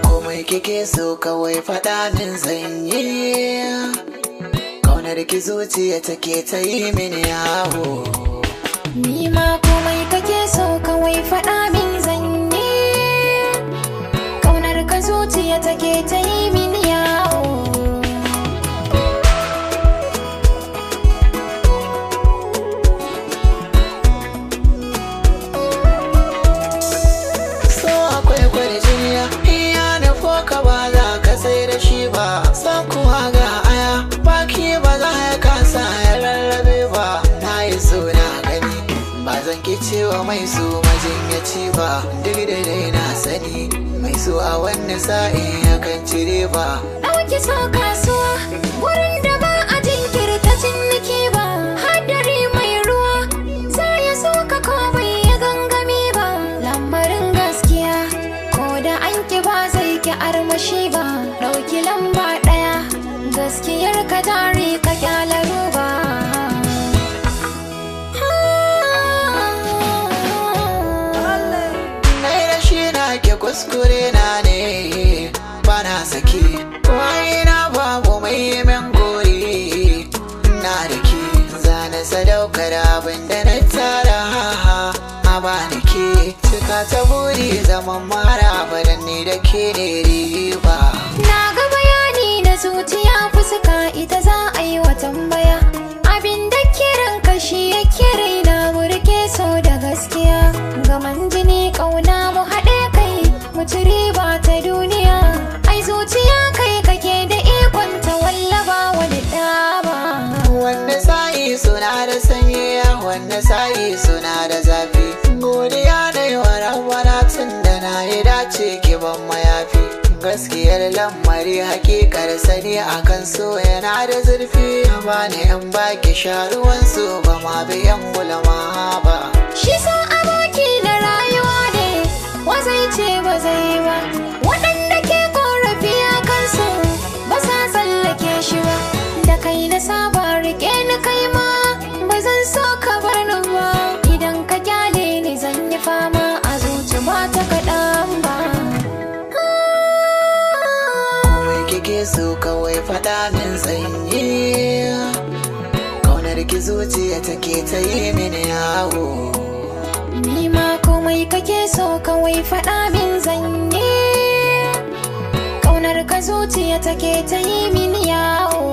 Komai kike so kawai faɗa min zanyi. Kaunar ki zuciya take ta yi mini yawo. Ni ma komai kake so kawai faɗa min zanyi. Kaunar ka zuciya take ta yi mini yawo. So akwai kwarjiniya, iya nufo ka ba za ka sai da shi ba. Sakuwa ga aya, baki ba za ya kasa ya rarrabe ba. Na yi so na gani, ba zan ki cewa mai so majinyaci ba. Duk da dai na sani, mai so a wani sa'in yakan cire ba. Ɗauki so kasuwa, wurin da ba a jinkirta ciniki ba. Hadari mai ruwa, za ya so ka ko bai ya gangami ba. Lamarin gaskiya, ko da an ki ba zai ki armashi ba. Ɗauki lamba ɗaya, gaskiyar ka jari ka kyala ruba. Na yi rashi na ke kuskure na ne ba na saki. Waye na babu mai min gori na da ke zane sadaukar abin da na tara a ba da ke cika ta buri zaman mara badan ni da ke ne riba. Na ga bayani na zuciya fuska ita za a yi wa tambaya. Abin da kiran kashi ya raina murke so da gaskiya. Gaman jini ƙauna mu haɗe kai mu ci riba ta duniya. Ai zuciya kai kake da ikon ta wallaba wani ɗaba. Wanda sa'i suna da sanyi, wanda sa'i suna da zafi. Godiya da yi wa rabbana tun da na yi dace ki ban mayafi. Gaskiyar lamari hakikar sani akan so yana da zurfi. Ba ni in baki sharuwan su ba ma biyan gulma ba. Shi so aboki na rayuwa ne, wa zai ce ba zai ba. Waɗanda ke korafi a kansu ba sa tsallake shi ba. Da kai na saba rike ni kai ma ba zan so ka bar ni ba. Idan ka kyale ni zan yi fama a zuci ba ta kaɗan ba. Komai kike so kawai faɗa min sanyi. Kaunar ki zuciya take ta yi mini yawo. Ni ma komai kake so kawai faɗa min zanyi. Kaunar ka zuciya take ta yi min yawo.